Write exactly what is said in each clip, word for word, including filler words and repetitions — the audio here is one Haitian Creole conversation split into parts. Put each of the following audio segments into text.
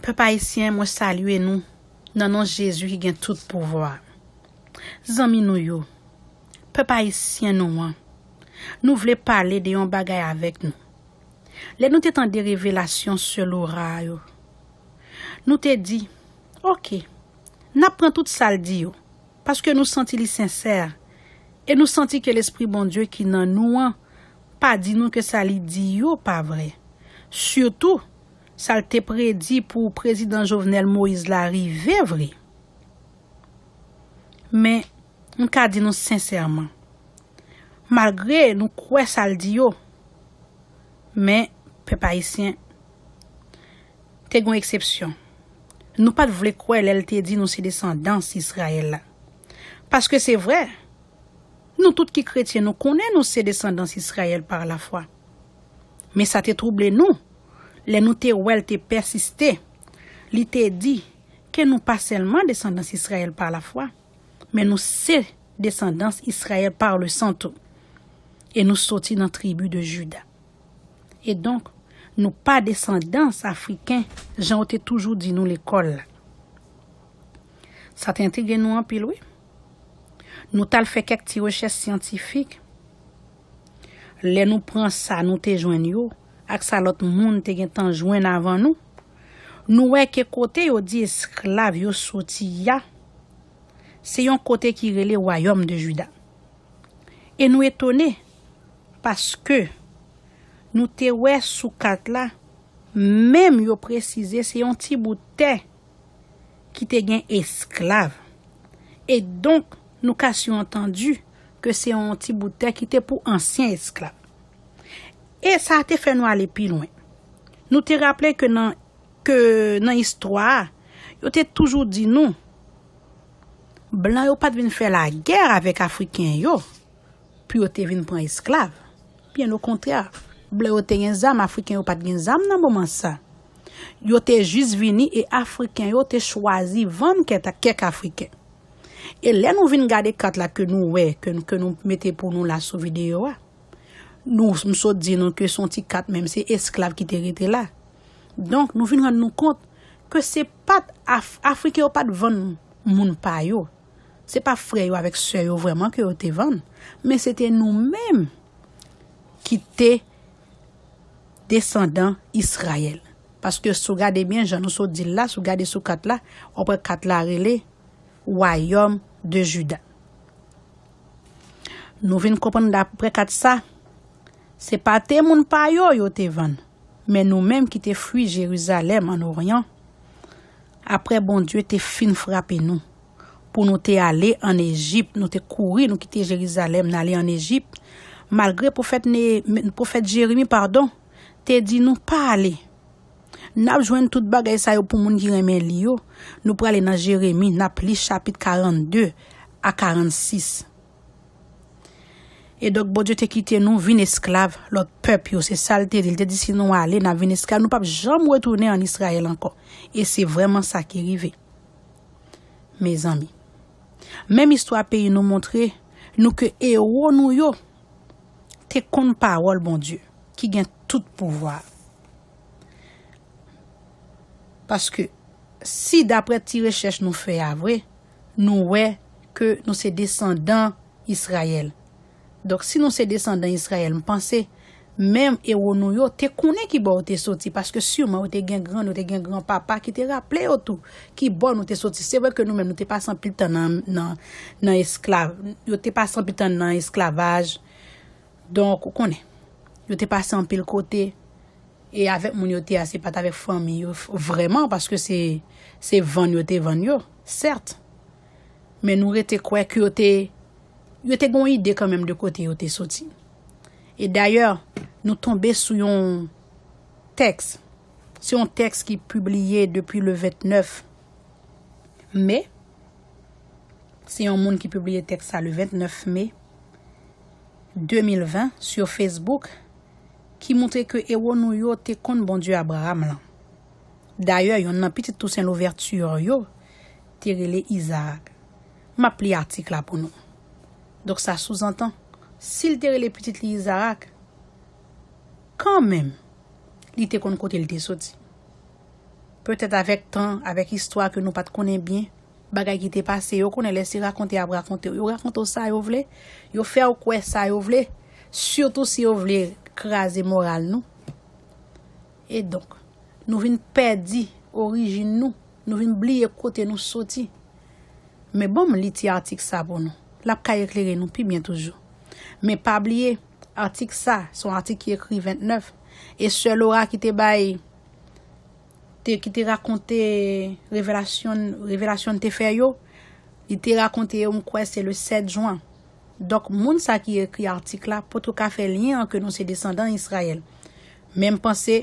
Pèp ayisyen, mwen salye nou nan non Jezi ki gen tout pouvwa. Zanmi nou yo, pèp ayisyen nou an, nou vle pale de yon bagay avèk nou. Lè nou te tande revelasyon sè Laura yo, nou te di, "Oke, n ap pran tout sa l di yo, paske nou santi li sensè, e nou santi ke Lespri Bondye ki nan nou an pa di nou ke sa li di yo pa vrè. Sitou, sa l te predi pou Prezidan Jovenel Moïse la rive vre." Men, m ka di nou sensèman, malgre nou kwè sa l di yo, men pèp ayisyen, te gen yon eksepsyon. Nou pa t vle kwè lè l te di nou se desandans Izrayèl la. Paske se vrè, nou tout ki kretyen, nou konnen nou se desandans Izrayèl pa lafwa. Men sa te twouble nou, lè nou te wè l te pèsiste, li te di ke nou pa sèlman desandans Izrayèl pa lafwa, men nou se desandans Izrayèl pa le san tou. E nou soti nan tribi de Jida. E donk, nou pa desandans Afriken, jan yo te toujou di nou lekòl la. Sa te entrige nou anpil, wi. Nou t al fè kèk ti rechèch syantifik. Lè nou pran sa nou te jwenn yo, ak sa lòt moun te gentan jwenn avan nou, nou wè ke kote yo di esklav yo soti a, se yon kote ki rele Wayòm de Jida. E nou etone, paske nou te wè sou kat la, menm yo presize se yon ti bout tè ki te gen esklav. E donk, nou ka siyontandi ke se yon ti bout tè ki te pou ansyen esklav. E sa te fè nou ale pi lwen. Nou te raple ke nan, ke nan istwa a, yo te toujou di nou, blan yo pa t vin fè lagè avèk Afriken yo pou yo te vin pran esklav. Byen okontrè, blan yo te gen zam, Afriken yo pa t gen zam nan moman sa. Yo te jis vini e Afriken yo te chwazi vann kèk, kèk Afriken. E lè nou vin gade kat la ke nou wè, ke, ke nou mete pou nou la sou videyo a, nou, m sot di nou ke se yon ti kat menm, se esklav ki te rete la. Donk, nou vin rann nou kont ke se pa t Af-, Afriken yo pa t vann moun pa yo. Se pa frè yo avèk sè yo vrèman ke yo te vann, men se te nou menm ki te desandan Izrayèl. Paske si w gade byen, jan nou sot di l la, si w gade sou kat la, w ap wè kat la rele Wayòm de Jida. Nou vin konprann daprè kat sa, se pa te moun pa yo yo te vann, men nou menm ki te fui Jerizalèm an Oryan, aprè Bondye te fin frape nou, pou nou te ale ann Ejip, nou te kouri, nou kite Jerizalèm, n ale ann Ejip, malgre pwofèt Ne-, pwofèt Jeremi, padon, te di nou pa ale. N ap jwenn tout bagay sa yo pou moun ki renmen li yo. Nou prale nan Jeremi, n ap li chapit karannde a karannsis. E donk, Bondye te kite nou vin esklav lòt pèp yo. Se sa l te di. L te di, "Si nou ale, n ap vin esklav. Nou p ap janm retounen ann Izrayèl ankò." E se vrèman sa ki rive. Mezanmi, menm istwa peyi nou montre nou ke ewo nou yo te konn pawòl Bondye, ki gen tout pouvwa. Paske, si daprè ti rechèch nou fè a vre, nou wè ke nou se desandan Izrayèl. Donk, si nou se desandan Izrayèl, m panse, menm ewo nou yo te konnen ki bò yo te soti, paske siman yo te gen grann, yo te gen granpapa ki te raple yo tou ki bò nou te soti. Se vre ke nou menm, nou te pase anpil tan nan, nan, nan esklav, yo te pase anpil tan nan esklavaj. Donk, ou konnen, yo te pase anpil kote, e avèk moun yo te a, se pa t avèk fanmi yo f-, vrèman, paske se, se vann yo te vann yo, sèt. Men nou rete kwè ke yo te, yo te gen yon ide kanmenm de kote yo te soti. E dayè, nou tonbe sou yon tèks. Se yon tèks ki pibliye depi le vennèf me. Se yon moun ki pibliye tèks sa le vennèf me de mil ven sou Facebook, ki montre ke ewo nou yo te konn Bondye Abraram lan. Dayè, yonn nan pitit Toussaint Louverture yo te rele Izarak. M ap li atik la pou nou. Donk, sa souzantan, si l te rele pitit li Izarak, kanmenm, li te konn kote l te soti. Petèt avèk tan, avèk istwa ke nou pa t konnen byen, bagay ki te pase, yo konnen lè se rakonte y ap rakonte w. Yo rakonte w sa yo vle, yo fè w kwè sa yo vle, sitou si yo vle kraze moral nou. E donk, nou vin pèdi orijin nou, nou vin bliye kote nou soti. Men ban m li ti atik sa pou nou. L ap ka eklere nou pi byen toujou. Men pa bliye, atik sa, se yon atik ki ekri vennèf. E sè Laura ki te bay, te, ki te rakonte revelasyon, revelasyon te fè yo, li te rakonte yo, m kwè se le sèt jen. Donk, moun sa ki ekri atik la, potko ka fè lyen an ke nou se desandan Izrayèl. Men m panse,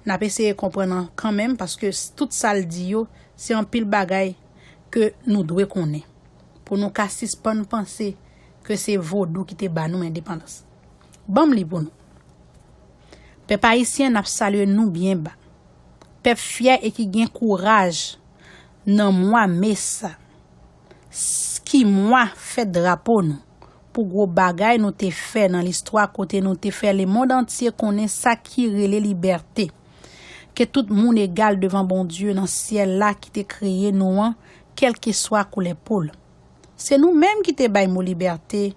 n ap eseye konprann an kanmenm, paske s-, tout sa l di yo, se anpil bagay ke nou dwe konnen. Pou nou ka sispann panse ke se vodou ki te ba nou endepandans. Ban m li pou nou. Pèp ayisyen, n ap salye nou byen ba. Pèp fyè e ki gen kouraj nan mwa me sa. S-, ki mwa fèt drapo nou. Pou gwo bagay nou te fè nan listwa kote nou te fè lemonn antye konnen sa ki rele libète. Ke tout moun egal devan Bondye nan syèl la ki te kreye nou an, kèlkeswa koulè po l. Se nou menm ki te bay mo libète,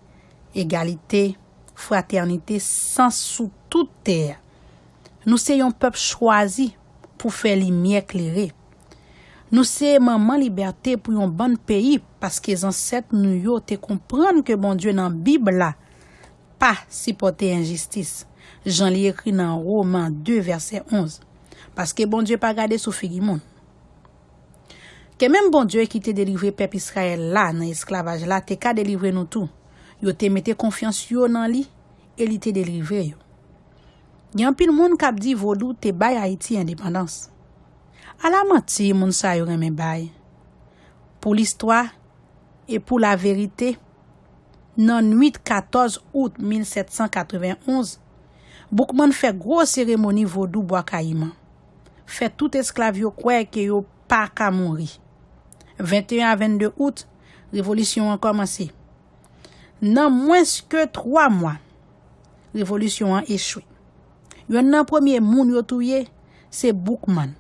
egalite, fratènite sans sou tout tè a. Nou se yon pèp chwazi pou fè limyè klere. Nou se manman libète pou yon bann peyi, paske zansèt nou yo te konprann ke Bondye nan Bib la pa sipòte enjistis, jan li ekri nan Woman de vèsè onz, paske Bondye pa gade sou figi moun. Ke menm Bondye ki te delivre pèp Izrayèl la nan esklavaj la te ka delivre nou tou. Yo te mete konfyans yo nan li e li te delivre yo. Gen anpil moun k ap di vodou te bay Ayiti endepandans. Ala manti moun sa yo renmen bay. Pou listwa e pou laverite, nan nwit katòz out mil sèt san katreven onz, Boukman fè gwo seremoni vodou Bwa Kayiman. Fè tout esklav yo kwè ke yo pa ka mouri. Venteyen a vennde out, revolisyon an kòmanse. Nan mwens ke twa mwa, revolisyon an echwe. Yonn nan premye moun yo touye, se Boukman,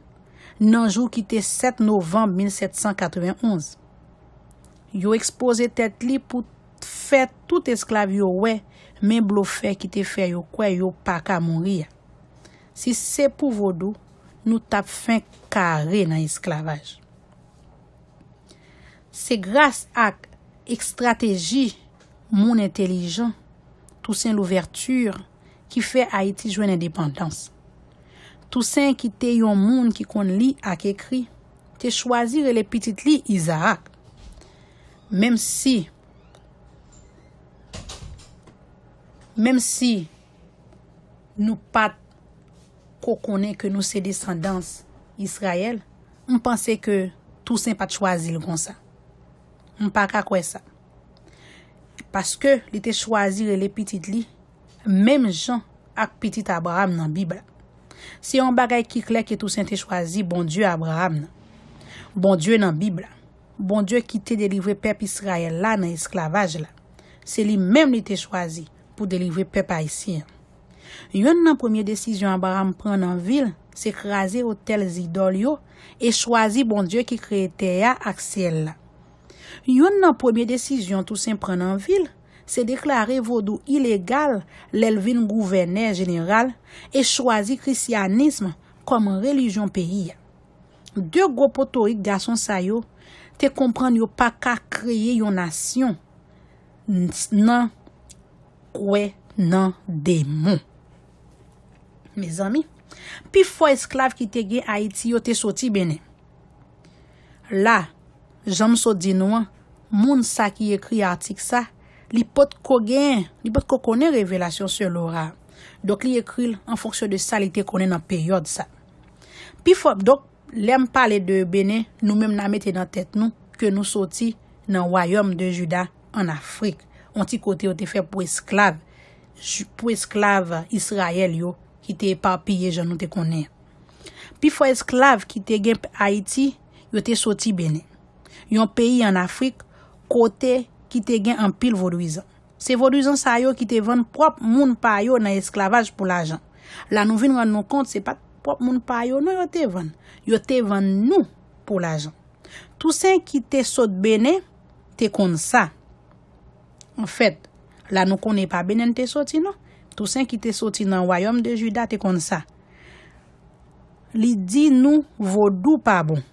nan jou ki te sèt novanm mil sèt san katreven onz. Yo ekspoze tèt li pou fè tout esklav yo wè, men blofè ki te fè yo kwè yo pa ka mouri a. Si se pou vodou, nou t ap fenk kare nan esklavaj. Se gras ak estrateji moun entelijan, Toussaint Louverture, ki fè Ayiti jwenn endepandans. Tousen ki te yon moun ki konn li ak ekri, te chwazi rele pitit li Izaak. Menm si, menm si nou pa t ko konnen ke nou se desandans Izrayèl, m panse ke Tousen pa t chwazi l konsa. M pa ka kwè sa. Paske li te chwazi rele pitit li menm jan ak pitit Abraram nan Bib la. Se yon bagay ki klè ke Tousen te chwazi Bondye Abraram nan. Bondye nan Bib la. Bondye ki te delivre pèp Izrayèl la nan esklavaj la. Se li menm li te chwazi pou delivre pèp ayisyen an. Yonn nan premye desizyon Abraram pran nan vi l, se kraze otèl zidòl yo e chwazi Bondye ki kreye tè a ak syèl la. Yonn nan premye desizyon Tousen pran nan vi l, se deklare vodou ilegal lè l vin gouvènè jeneral e chwazi krisyanism kòm relijyon peyi a. De gwo potorik gason sa yo te konprann yo pa ka kreye yon nasyon n-, nan kwè nan demon. Mezanmi, pifò esklav ki te gen Ayiti yo te soti Benen. La, jan m sot di nou an, moun sa ki ekri atik sa, li potko gen, li potko konnen revelasyon sè Laura. Donk, li ekri l an fonksyon de sa li te konnen nan peryòd sa. Pifò, donk, lè m pale de Benen, nou menm n a mete nan tèt nou ke nou soti nan wayòm de Jida ann Afrik, yon ti kote yo te fè pou esklav, pou esklav Izrayèl yo ki te epapiye jan nou te konnen. Pifò esklav ki te gen Ayiti, yo te soti Benen, yon peyi ann Afrik kote ki te gen anpil vodouyizan. Se vodouyizan sa yo ki te vann pwòp moun pa yo nan esklavaj pou lajan. La nou vin rann nou kont se pa t pwòp moun pa yo non yo te vann. Yo te vann nou pou lajan. Tousen ki te sot Benen te konn sa. Anfèt, la nou konnen pa Benen te soti non. Tousen ki te soti nan wayòm de Jida te konn sa. Li di nou vodou pa bon.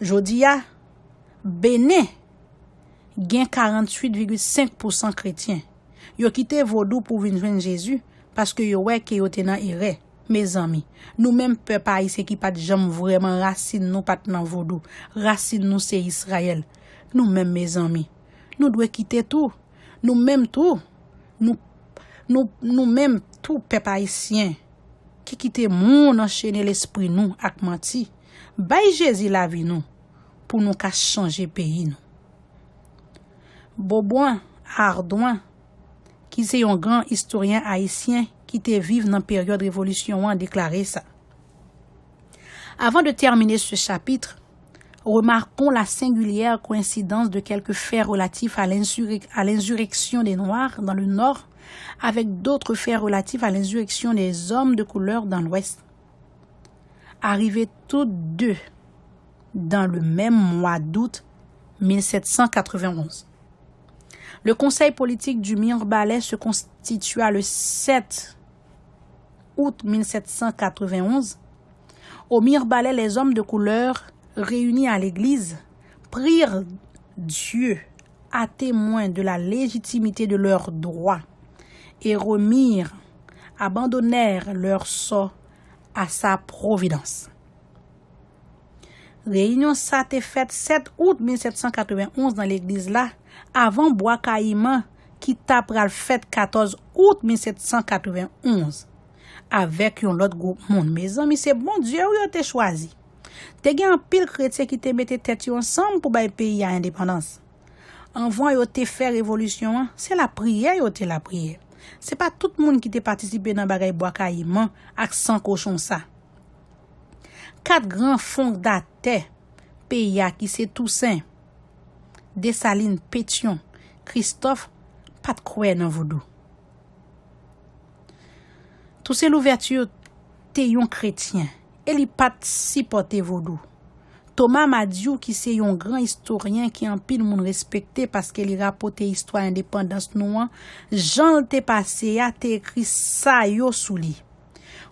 Jodi a, Benen gen karanntuit vigil senk pousan kretyen. Yo kite vodou pou vin jwenn Jezi paske yo wè ke yo te nan erè. Mezanmi, nou menm pèp ayisyen ki pa t janm vrèman rasin nou pa t nan vodou, rasin nou se Izrayèl. Nou menm, mezanmi, nou dwe kite tou. Nou menm tou, nou, nou, nou menm tou pèp ayisyen ki kite moun anchene lespri nou ak manti, bay Jezi lavi nou pou nou ka chanje peyi nou. Beaubrun Ardouin, ki se yon gran istoryen ayisyen ki te viv nan peryòd revolisyon an, deklare sa. Avant de terminer ce chapitre, remarquons la singulière coïncidence de quelques faits relatifs à l'insurrec- à l'insurrection des Noirs dans le Nord avec d'autres faits relatifs à l'insurrection des hommes de couleur dans l'Ouest. Arrivés tous deux dans le même mois d'août mille sept cent quatre-vingt-onze. Le Conseil politique du Mirebalais se constitua le sept août mille sept cent quatre-vingt-onze. Au Mirebalais, les hommes de couleur réunis à l'église prirent Dieu à témoin de la légitimité de leurs droits et remirent, abandonnèrent leur sort à sa providence. Reyinyon sa te fèt sèt out mil sèt san katreven onz nan legliz la, avan Bwa Kayiman ki ta pral fèt katòz out mil sèt san katreven onz avèk yon lòt gwoup moun. Mezanmi, se Bondye wi yo te chwazi. Te gen anpil kretyen ki te mete tèt yo ansanm pou bay peyi a endepandans. Anvan yo te fè revolisyon an, se lapriyè yo te lapriyè. Se pa tout moun ki te patisipe nan bagay Bwa Kayiman ak san kochon sa. Kat gran fondatè peyi a ki se Tousen, Desalin, Petyon, Kristòf pa t kwè nan vodou. Tousen Louvèti te yon kretyen e li pa t sipòte vodou. Toma Madiou ki se yon gran istoryen ki anpil moun respekte paske li rapòte istwa endepandans nou an, jan l te pase a, te ekri sa yo sou li.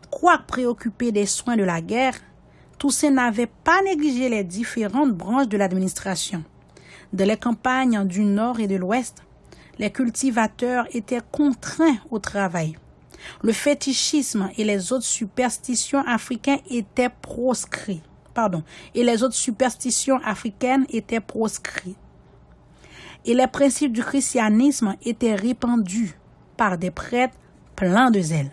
Quoique préoccupé des soins de la guerre, Toussaint n'avait pas négligé les différentes branches de l'administration. Dans les campagnes du Nord et de l'Ouest, les cultivateurs étaient contraints au travail. Le fétichisme et les autres superstitions africaines étaient proscrits. Pardon, et les autres superstitions africaines étaient proscrites. Et les principes du christianisme étaient répandus par des prêtres pleins de zèle.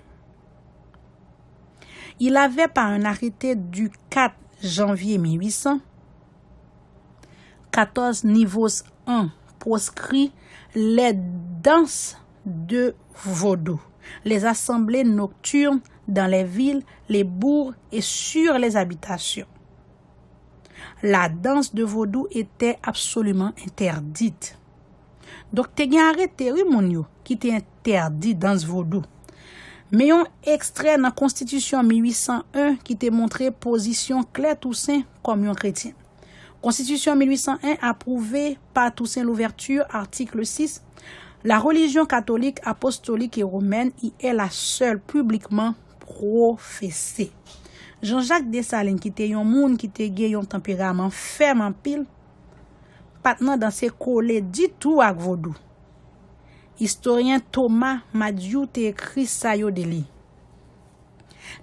Il avait, par un arrêté du quatre janvier mille huit cent, quatorze Nivôse un proscrit les danses de vodou, les assemblées nocturnes dans les villes, les bourgs et sur les habitations. La danse de vodou était absolument interdite. Donk, te gen arete, wi, moun yo, ki te entèdi dans vodou. Men yon ekstrè nan Konstitisyon mil uit san en ki te montre pozisyon klè Tousen kòm yon kretyen. Konstitisyon mil uit san en apwouve pa Toussaint Louverture, article six, la religion catholique, apostolique et romaine y est la seule publiquement professée. Jean-Jacques Dessalines, ki te yon moun ki te gen yon tanperaman fèm anpil, pa t nan danse kole ditou ak vodou. Istoryen Thomas Madiou te ekri sa yo de li.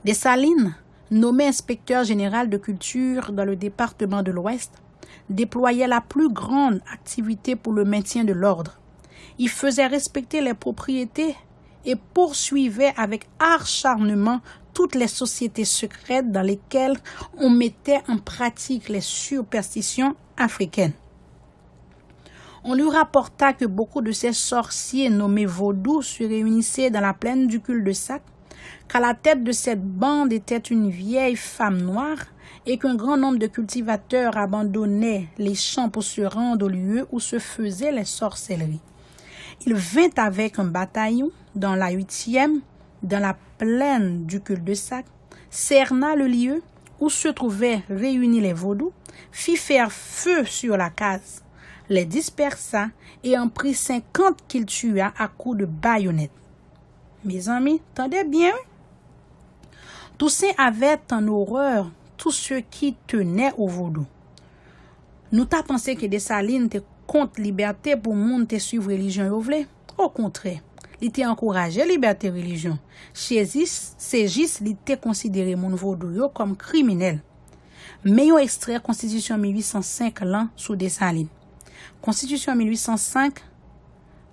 Dessalines, nommé inspecteur général de culture dans le département de l'Ouest, déployait la plus grande activité pour le maintien de l'ordre. Il faisait respecter les propriétés et poursuivait avec acharnement toutes les sociétés secrètes dans lesquelles on mettait en pratique les superstitions africaines. On lui rapporta que beaucoup de ces sorciers nommés vaudous se réunissaient dans la plaine du cul-de-sac, qu'à la tête de cette bande était une vieille femme noire et qu'un grand nombre de cultivateurs abandonnaient les champs pour se rendre au lieu où se faisaient les sorcelleries. Il vint avec un bataillon dans la huitième, dans la plaine du cul-de-sac, Cerna le lieu où se trouvaient réunis les Vaudous, fit faire feu sur la case, les dispersa et en prit cinquante qui le tua à coups de baïonnette. Mezanmi, tande byen, wi. Toussaint avait en horreur tous ceux qui tenaient au vaudou. Nou ta panse ke Desalin te kont libète pou moun te swiv relijyon yo vle. Okontrè, li te ankouraje libète relijyon. Se jis, se jis li te konsidere moun vodou yo kòm kriminèl. Men yon ekstrè Konstitisyon mil uit san senk lan sou Desalin. Konstitisyon mil uit san senk,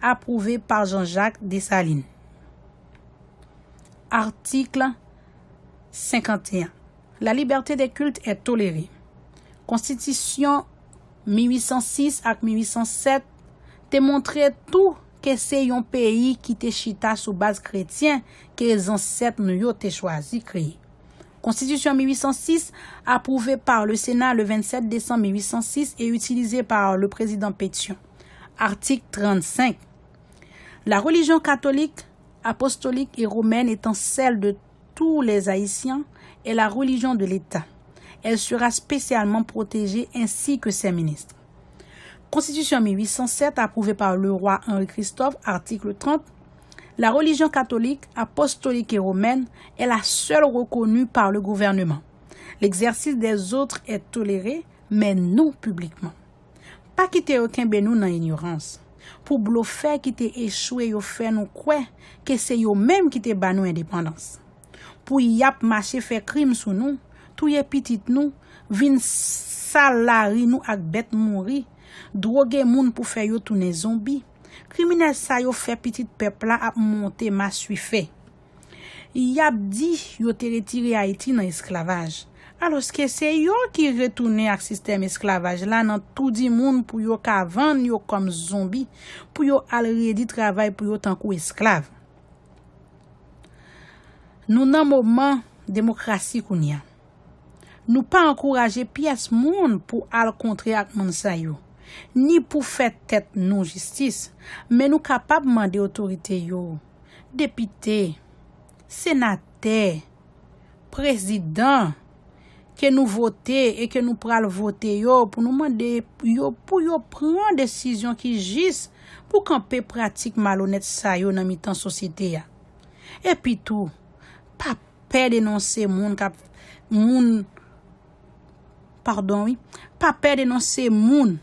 apwouve pa Jean-Jacques Dessalines. Atik senkanteyen. La liberté de culte est tolérée. Konstitisyon mil uit san sis ak mil uit san sèt te montre tou ke se yon peyi ki te chita sou baz kretyen ke zansèt nou yo te chwazi kreye. Konstitisyon mil uit san sis, apwouve pa le Sena le vennsèt desanm mil uit san sis e itilize pa le prezidan Pétion. Atik trannsenk. La religion catholique, apostolique et romaine étant celle de tous les Haïtiens, est la religion de l'État. Elle sera spécialement protégée ainsi que ses ministres. Konstitisyon mil uit san sèt, apwouve pa le roi Henri Christophe, atik trant, la religion catholique, apostolique et romaine est la seule reconnue par le gouvernement. L'exercice des autres est toléré, mais non publiquement. Pa kite yo kenbe nou nan inyorans. Pou blofè ki te echwe yo fè nou kwè ke se yo menm ki te ba nou endepandans. Pou y ap mache fè krim sou nou, touye pitit nou, vin sal lari nou ak bèt mouri, dwoge moun pou fè yo tounen zonbi. Kriminèl sa yo fè pitit pèp la ap monte maswife. Y ap di yo te retire Ayiti nan esklavaj, alòske se yo ki retounen ak sistèm esklavaj la nan toudi moun pou yo ka vann yo kòm zonbi, pou yo al redi travay pou yo tankou esklav. Nou nan moman demokrasi kounye a. Nou pa ankouraje pyès moun pou al kontre ak moun sa yo, ni pou fè tèt nou jistis, men nou kapab mande otorite yo, depite, senatè, prezidan ke nou vote e ke nou pral vote yo pou nou mande yo pou yo pran desizyon ki jis pou kanpe pratik malonèt sa yo nan mitan sosyete a. Epi tou, pa pè denonse moun k ap, moun, padon wi, pa pè denonse moun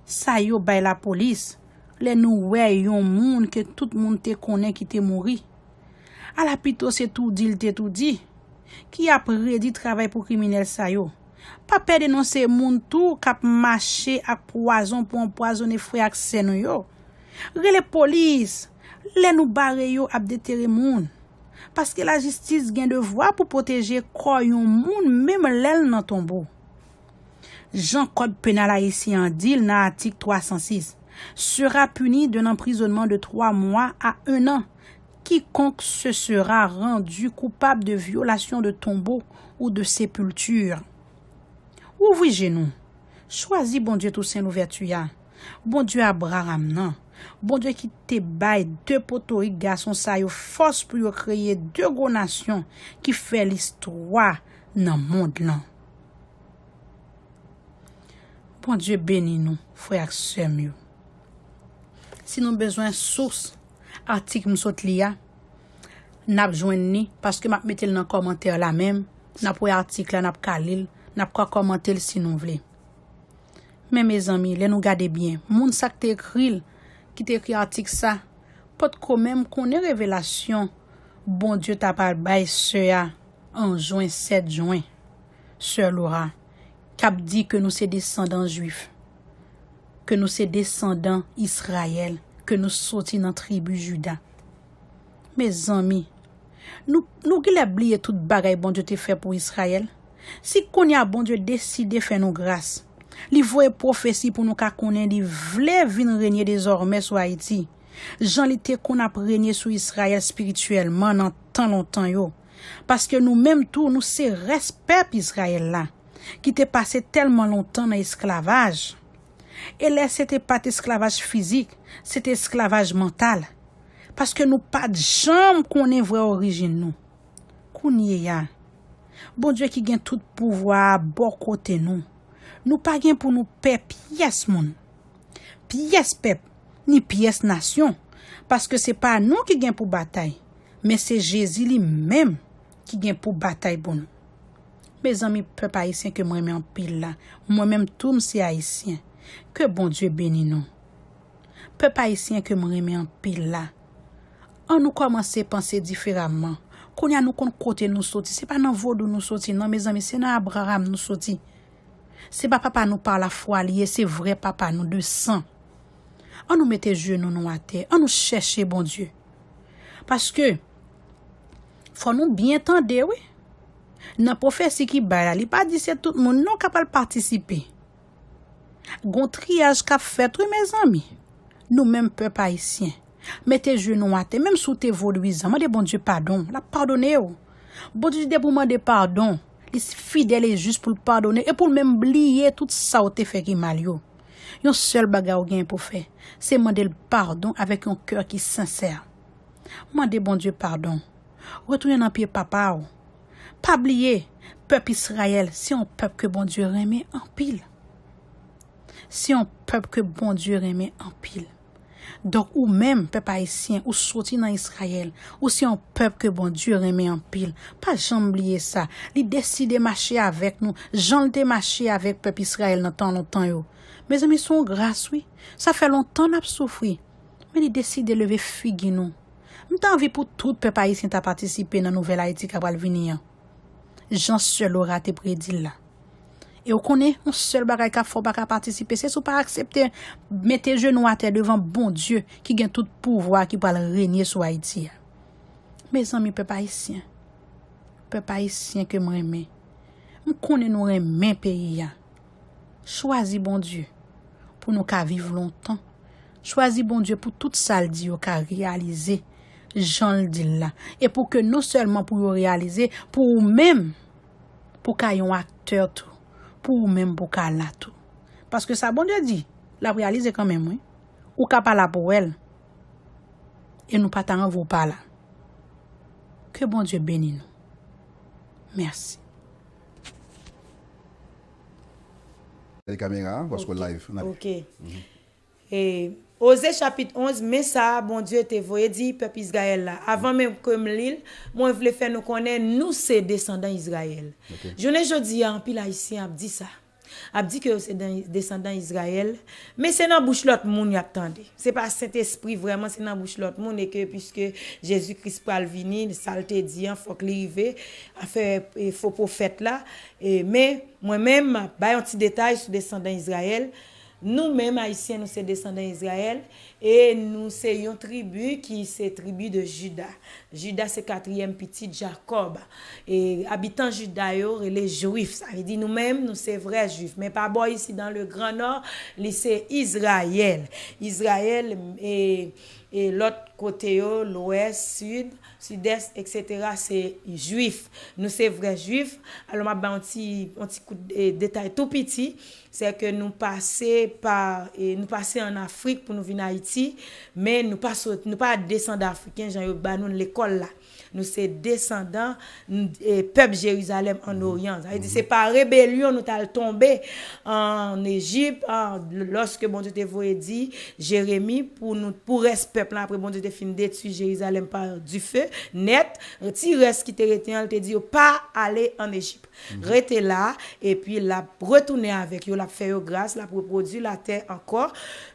sa yo bay lapolis lè nou wè yon moun ke tout moun te konnen ki te mouri. Ala pito se toudi l te toudi ki ap redi travay pou kriminèl sa yo. Pa pè denonse moun tou k ap mache ak pwazon pou anpwazonnen frè ak sè nou yo. Rele polis lè nou bare yo ap detere moun. Paske lajistis gen devwa pou pwoteje kò yon moun menm lè l nan tonbo. Jan kòd penal ayisyen an di l nan atik twa san sis, sera puni d'un emprisonnement de trois mois à un an quiconque se sera rendu coupable de violation de tombeau ou de sépulture. Ouvri je nou. Chwazi Bondye Tousen Louvèti a. Bondye Abraram nan. Bondye ki te bay de potorik gason sa yo fòs pou yo kreye de gwo nasyon ki fè listwa nan mond lan. Bondye beni nou, frè ak sè m yo. Si nou bezwen sous atik m sot li a, n ap jwenn li, paske m ap mete l nan kòmantè la menm. N ap wè atik la, n ap ka li l, n ap ka kòmante l si nou vle. Men mezanmi, lè nou gade byen, moun sa k te ekri l, ki te ekri atik sa, potko menm konnen revelasyon Bondye ta pral bay sè a an jen, sèt jen, sè Laura, k ap di ke nou se desandan jwif, ke nou se desandan Izrayèl, ke nou soti nan tribi Jida. Mezanmi, nou, nou genlè bliye tout bagay Bondye te fè pou Izrayèl. Si kounye a Bondye deside fè nou gras, li voye pwofesi pou nou ka konnen li vle vin renye dezòmè sou Ayiti, jan li te konn ap renye sou Izrayèl espirityèlman nan tan lontan yo. Paske nou menm tou, nou se rès pèp Izrayèl la, ki te pase tèlman lontan nan esklavaj. E lè se te pa t esklavaj fizik, se te esklavaj mantal. Paske nou pa t janm konnen vrè orijin nou. Kounye a, Bondye ki gen tout pouvwa a bò kote nou. Nou pa gen pou nou pè pyès moun, pyès pèp, ni pyès nasyon, paske se pa nou ki gen pou batay, men se Jezi li menm ki gen pou batay pou nou. Mezanmi, pèp ayisyen ke m renmen anpil la, mwen menm tou m se ayisyen. Ke Bondye beni nou. Pèp ayisyen ke m renmen anpil la, ann nou kòmanse panse diferaman. Kounye a nou konn kote nou soti. Se pa nan vodou nou soti, non, mezanmi, se nan Abraram nou soti. Se pa papa nou pa lafwa li ye, se vrè papa nou de san. Ann nou mete jenou nou atè, ann nou chèche Bondye. Paske, fò nou byen tande, wi. Nan pwofesi ki bay la, li pa di se tout moun, non, k ap al patisipe. Gon triyaj k ap fèt, wi, mezanmi. Nou menm pèp ayisyen, mete jenou atè, menm si w te vodouyizan, mande Bondye padon, l ap padone w. Bondye di depi w mande padon, li fidèl e jis pou l padone e pou l menm bliye tout sa w te fè ki mal yo. Yon sèl bagay ou gen pou fè, se mande l padon avèk yon kè ki sensè. Mande Bondye padon. Retounen nan pye papa w. Pa bliye, pèp Izrayèl se yon pèp ke Bondye renmen anpil. Se yon pèp ke Bondye renmen anpil. Donk, ou menm, pèp ayisyen, ou soti nan Izrayèl, ou se yon pèp ke Bondye renmen anpil. Pa janm bliye sa. Li deside mache avèk nou, jan l te mache avèk pèp Izrayèl nan tan lontan yo. Mezanmi, se yon gras, wi. Sa fè lontan n ap soufri. Men li deside leve figi nou. M ta anvi pou tout pèp ayisyen ta patisipe nan nouvèl Ayiti k ap pral vini an, jan sè Laura te predi l la. E w konnen, yon sèl bagay k ap fè w pa ka patisipe, se si w pa aksepte mete jenou atè devan Bondye ki gen tout pouvwa, ki pral renye sou Ayiti a. Mezanmi, pèp ayisyen, pèp ayisyen ke m renmen, m konnen nou renmen peyi a. Chwazi Bondye pou nou ka viv lontan. Chwazi Bondye pou tout sa l di yo ka reyalize jan l di l la. E pou ke non sèlman pou yo reyalize, pou ou menm, pou ka yon aktè tou, pou ou menm pou ka la tou. Paske sa Bondye di, l ap reyalize kanmenm, wi. Ou ka pa la pou wè l. E nou pa ta anvi w pa la. Ke Bondye beni nou. Mèsi. Gade kamera a, paske w live. N ap... Ok. E, Oze chapit onz, men sa a Bondye te voye di pèp Izrayèl la. Avan menm ke m li l, mwen vle fè nou konnen nou se desandan Izrayèl. Ok. Jounen jodi a, anpil Ayisyen ap di sa. Ap di ke yo se dan-, desandan Izrayèl, men se nan bouch lòt moun y ap tande. Se pa Sentespri vrèman, se nan bouch lòt moun, e ke piske Jezi Kris pral vini, sa l te di an, fòk li rive, afè, e, fo pwofèt la. E, men, mwen menm, m ap bay yon ti detay sou desandan Izrayèl. Nou menm, Ayisyen, nou se desandan Izrayèl, e nou se yon tribi ki se tribi de Jida. Jida se katriyèm pitit Jakòb. E abitan Jida yo rele Jwif. Sa vle di nou menm, nou se vrè Jwif. Men pa bò isi, dans le Grand Nord, li se Izrayèl. Izrayèl, e, e lòt kote yo, Lwès, Sid, Sidès, etsetera, se Jwif. Nou se vrè Jwif. Alò, m ap ba yon ti, yon ti kout, e, detay tou piti. Se ke nou pase pa, e, nou pase ann Afrik pou nou vin Ayiti, men nou pa sot, nou pa desandan afriken jan yo ba nou lekòl la. Nou se desandan, n-, e, pèp Jerizalèm ann Oryan. Sa vle di, se pa rebelyon nou t al tonbe ann Ejip, an, lòske Bondye te voye di Jeremi pou nou, pou rès pèp lan, apre Bondye te fin detwi Jerizalèm pa dife nèt, ti rès ki te rete an, li te di yo pa ale ann Ejip. Rete la, epi l ap retounen avèk yo, l ap fè yo gras, l ap repwodui latè ankò.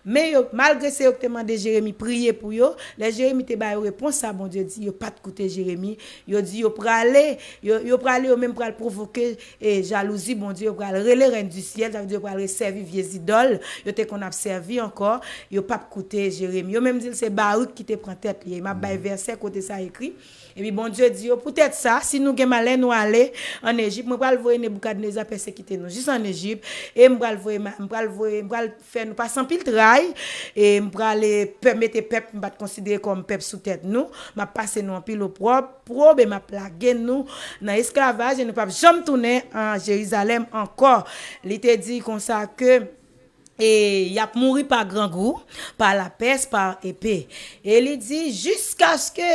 Men yo, malgre se yo ki te mande Jeremi priye pou yo, lè Jeremi te ba yo repons sa, Bondye di, yo pa t koute Jeremi. Yo di yo prale, yo, yo prale, yo menm pral pwovoke, e, jalouzi Bondye, yo pral rele rèn di syèl, sa vle di yo pral resèvi vye zidòl yo te konn ap sèvi ankò, yo p ap koute Jeremi. Yo menm di l se Barik ki te pran tèt li. M ap bay vèsè kote sa ekri. Epi Bondye di yo, poutèt sa, si nou gen malè, nou ale ann Ejip, mwen pral voye Neboukadneza pèsekite nou jis ann Ejip, e m pral voye, ma-, m pral voye, m pral fè nou pase anpil tray, e m pral, e, pè-, mete pèp m pa t konsidere kòm pèp sou tèt nou, m ap pase nou anpil opwòb, pwob, e m ap lage nou nan esklavaj, e nou p ap janm tounen an Jerizalèm ankò. Li te di konsa ke, e y ap mouri pa grangou, pa lapès, pa epe. E li di, jiskaske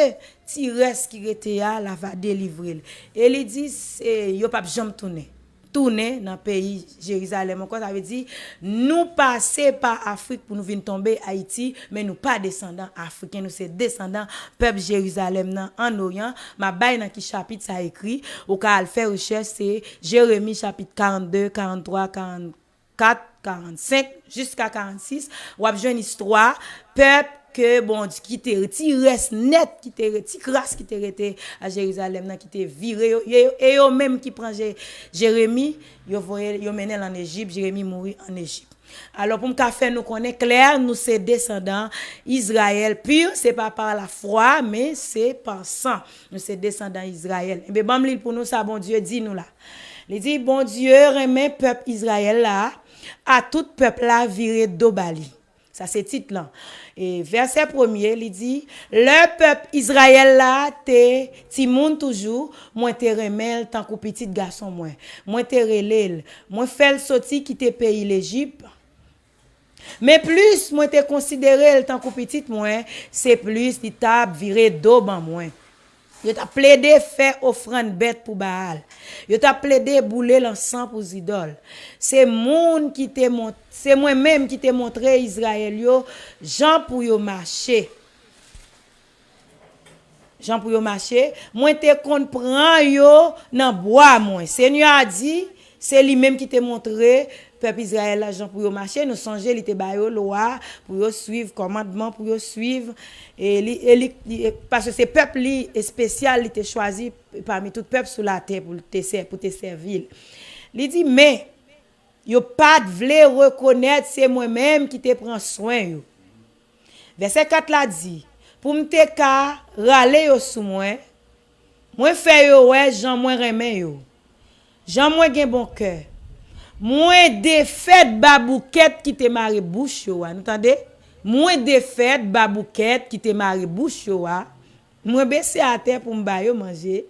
ti rès ki rete a, l a va delivre l. E li di, se, yo p ap janm tounen. Tounen nan peyi Jerizalèm ankò, sa vle di, nou pase pa Afrik pou nou vin tonbe Ayiti, men nou pa desandan afriken, nou se desandan pèp Jerizalèm nan ann Oryan. M ap bay nan ki chapit sa ekri, ou ka al fè rechèch, se Jeremi chapit karannde, karanntwa, karann kat, karannsenk, jiska karannsis, w ap jwenn istwa pèp ke Bondye ki te, ti rès nèt ki te re-, ti kras ki te rete a Jerizalèm nan, ki te vire yo, e, e yo menm ki pran Je-, Jeremi, yo voye, yo mennen l ann Ejip, Jeremi mouri ann Ejip. Alò, pou m ka fè nou konnen klè, nou se desandan Izrayèl pur, se pa par la foi, men se par sang. Nou se desandan Izrayèl. Ebyen, ban m li l pou nou, sa Bondye di nou la. Li di, Bondye renmen pèp Izrayèl la, a tout pèp la vire do ba li. Sa se tit lan. E vèsè premye, li di, lè pèp Izrayèl la te timoun toujou, mwen te renmen l tankou pitit gason mwen. Mwen te rele l, mwen fè l soti kite peyi Lejip. Men plis mwen te konsidere l tankou pitit mwen, se plis li t ap vire do ban mwen. Yo t ap plede fè ofrann bèt pou Baal. Yo t ap plede boule lansan pou zidòl. Se moun ki te mont-, se mwen menm ki te montre Izrayèl yo jan pou yo mache. Jan pou yo mache, mwen te konn pran yo nan bwa mwen. Senyè a di, se li menm ki te montre pèp Izrayèl la jan pou yo mache. Nou sonje, li te ba yo lwa pou yo swiv, kòmandman pou yo swiv. E li, e li, li, e, paske se pèp li espesyal, li te chwazi pami tout pèp sou latè pou l te sè-, pou te sèvi l. Li di, men, yo pa t vle rekonèt se mwen menm ki te pran swen yo. Vèsè kat la di, pou m te ka rale yo sou mwen, mwen fè yo wè jan mwen renmen yo, jan mwen gen bon kè. Mwen defèt baboukèt ki te mare bouch yo a. Nou tande? Mwen defèt baboukèt ki te mare bouch yo a. Mwen bese atè pou m ba yo manje,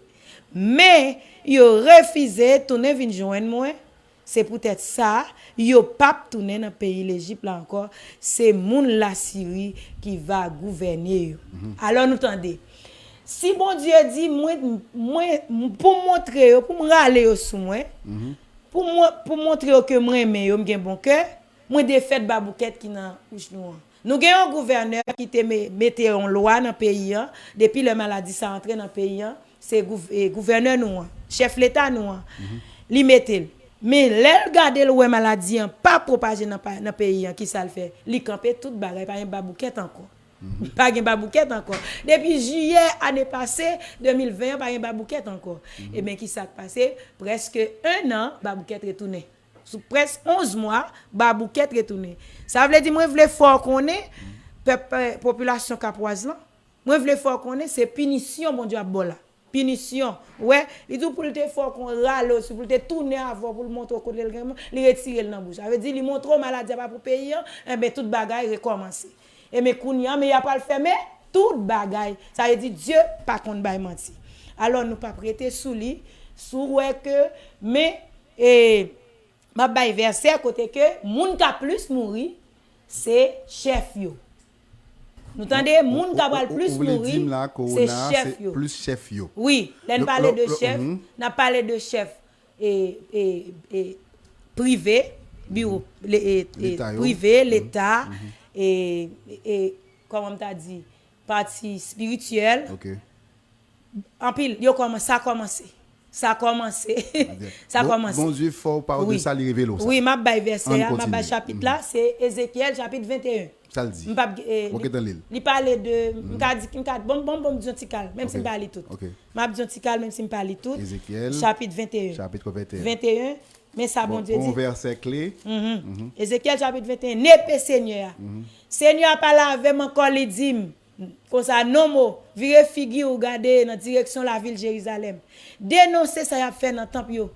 men yo refize tounen vin jwenn mwen. Se poutèt sa, yo p ap tounen nan peyi Lejip la ankò. Se moun Lasiri ki va gouvène yo. Alò, nou tande. Si Bondye di, mwen, mwen, pou m montre yo, pou m rale yo sou mwen, pou mwen, pou m montre yo ke m renmen yo, m gen bon kè, mwen defèt baboukèt ki nan wouch nou an. Nou gen yon gouvènè ki te me-, mete yon lwa nan peyi an, depi lè maladi sa antre nan peyi an, se gouv-, e, gouvènè nou an, chèf leta nou an, li mete l. Men lè l gade l wè maladi an pa pwopaje nan pa-, nan peyi an, kisa l fè? Li kanpe tout bagay, pa gen baboukèt ankò. Pa gen baboukèt ankò. Depi jiyè ane pase, de mil ven an, pa gen baboukèt ankò. Ebyen, kisa k pase? Prèske en an, baboukèt retounen. Sou prèske onz mwa, baboukèt retounen. Sa vle di, mwen vle fè w konnen, pèp, eh, popilasyon Kapwaz lan, mwen vle fè w konnen se pinisyon Bondye ap ba w la. Pinisyon. Ou wè, li di w pou l te fè w kon rale w sou, pou l te tounen avè w, pou l montre w kote l gen, li retire l nan bouch. Sa vle di, li montre w maladi a pa pou peyi an, enben tout bagay rekòmanse. Enben kounye a, men y ap al fèmen tout bagay. Sa vle di, Dye pa konn bay manti. Alò, nou p ap rete sou li, si w wè ke, men, e, M ap bay vèsè kote ke moun k ap plis mouri, se chèf yo. Nou tande, moun k ap pral plis mouri, se chèf yo. Wi, lè n pale de chèf, n ap pale de chèf e, e, e, prive, biwo, le, e, e, prive, leta, e, e, kòman m ta di, pati espirityèl. Anpil, yo kòman-, sa kòmanse. Sa kòmanse. Sa kòmanse. Bondye fè w pale de sa, li revele w sa. Wi, m ap bay vèsè a, m ap bay chapit la, se Ezekyèl chapit venteyen. Sa l di? M p ap, eh, li pale de, m ka di, m ka, bon, bon, bon, m di yon ti kal, menm si m pa li tout. M ap di yon ti kal, menm si m pa li tout. Ezekyèl, chapit venteyen. Chapit venteyen. Venteyen, men sa Bondye di. Bon, vèsè kle. Ezekyèl chapit venteyen, nepe Senyè a. Senyè a pale avè m ankò, li di m, Konsa, nonm o, vire figi w gade nan direksyon lavil Jerizalèm. Denonse sa y ap fè nan tanp yo.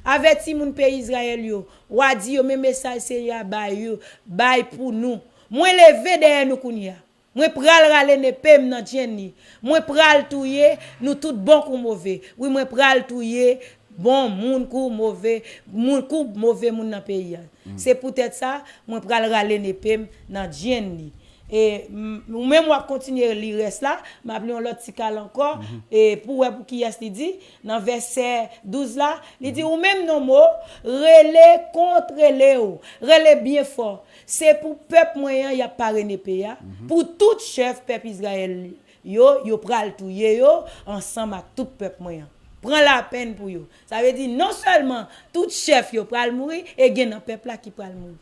Avèti moun peyi Izrayèl yo. W a di yo, men mesaj Senyè a bay yo, bay pou nou. Mwen leve dèyè nou kounye a. Mwen pral rale nepe m nan djenn li. Mwen pral touye nou tout bon kou move. Wi, mwen pral touye bon moun kou move, moun kou move moun nan peyi a. Se poutèt sa, mwen pral rale nepe m nan djenn li. E m- ou menm w ap kontinye li rès la, m ap li yon lòt ti kal ankò, e pou wè pou kiyès li di, nan vèsè douz la, li di, ou menm Nomo, rele kont rele w, rele byen fò. Se pou pèp mwen an y ap parene peyi a, pou tout chèf pèp Izrayèl yo, yo pral touye yo ansanm ak tout pèp mwen an. Pran lapenn pou yo. Sa vle di non sèlman tout chèf yo pral mouri, e gen nan pèp la ki pral mouri.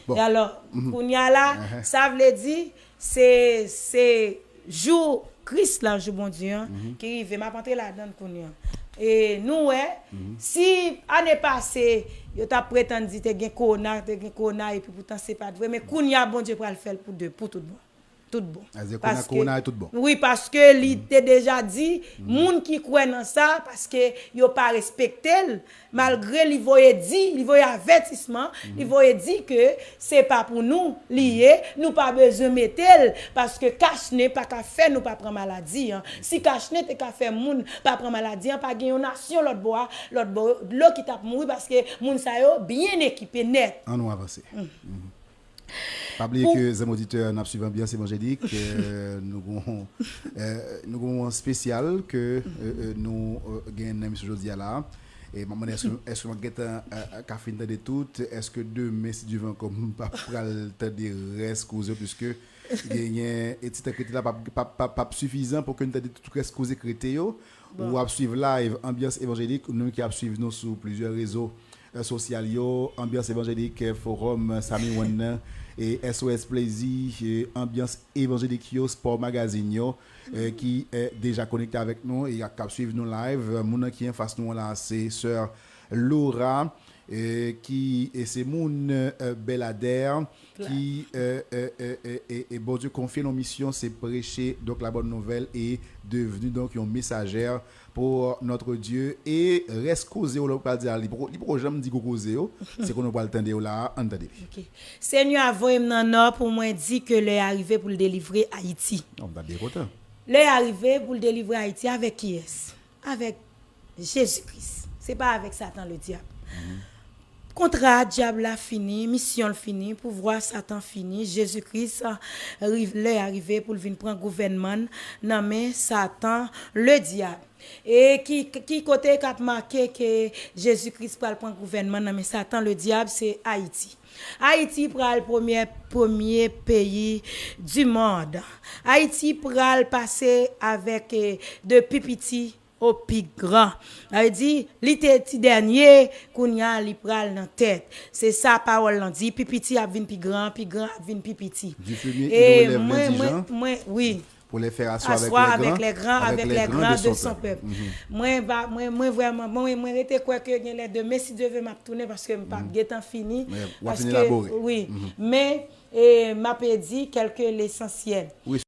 E alò, kounye a la, sa vle di, se, se jou Kris la, jou Bondye an, ki rive. M ap antre ladan l kounye a. E nou wè, si ane pase, yo t ap pretann di te gen kowona, te gen kowona, epi poutan se pa t vre, men kounye a, Bondye pral fè l pou de, pou tout bon. Tout bon. Paske, wi, paske li te deja di, moun ki kwè nan sa, paske yo pa respekte l, malgre li voye di, li voye avètisman, li voye di ke se pa pou nou li ye, nou pa bezwen mete l, paske kachnen pa ka fè nou pa pran maladi an. Si kachnen te ka fè moun pa pran maladi an, pa gen yon nasyon lòt bò a, lòt bò dlo ki t ap mouri, paske moun sa yo byen ekipe nèt. Ann nou avanse. Pa bliye ke zanmi oditè, n ap swiv Anbyans Evanjelik, nou gon nou gon espesyal ke nou gen nan emisyon jodi a la. E m ap mande èske èske m ap gentan ka fin tande tout, èske demen si Dye vle ankò m pa pral tande rès koze yo, piske genyen e ti tan k rete la p ap p ap p ap p ap sifizan pou ke n tande tout rès koze k rete yo. Ou ap swiv live Anbyans Evanjelik, nou ki ap swiv nou sou plizyè rezo sosyal yo, Anbyans Evanjelik, Forum Sami One nan, e S O S Plezi, Anbyans Evanjelik yo, Sport Magazine yo, ki deja konekte avèk nou e k ap swiv nou live. Moun nan ki anfas nou an la, se sè Laura, ki e se moun Bèladè, ki e Bondye konfye l yon misyon, se preche donk la bonne nouvelle et devenir donc yon messagère pour notre Dieu. E rès koze w la ou pral di a, li poko li poko janm di gwo koze yo. Se kounye a w pral tande yo la a, ann tande li. Senyè a voye m nan nò pou mwen di ke lè a rive pou l delivre Ayiti. Lè a rive pou l delivre Ayiti avèk kiyès? Avèk Jezi Kris. Se pa avèk Satan Ledyab. Kontra dyab la fini, misyon l fini, pouvwa Satan fini, Jezi Kris, lè a rive pou l vin pran gouvènman n nan men Satan Ledyab. E ki ki kote k ap make ke Jezi Kris pral pran gouvènman nan men Satan Ledyab? Se Ayiti. Ayiti pral premye premye peyi di mond. Ayiti pral pase avèk de pi piti o pi gran. Sa vle di, li te ti dènye, kounye a li pral nan tèt. Se sa pawòl lan di, pi piti ap vin pi gran, pi gran ap vin pi piti. E mwen, mwen, mwen, wi. Pour les faire asseoir avec les grands, avec les grands de son peuple. Mwen pa, mwen, mwen vrèman, mwen, mwen rete kwè ke genlè demen, si Dye vle, m ap tounen paske m p ap gentan fini. Paske, wi. Men, e, m ap di kèlke lesansyèl.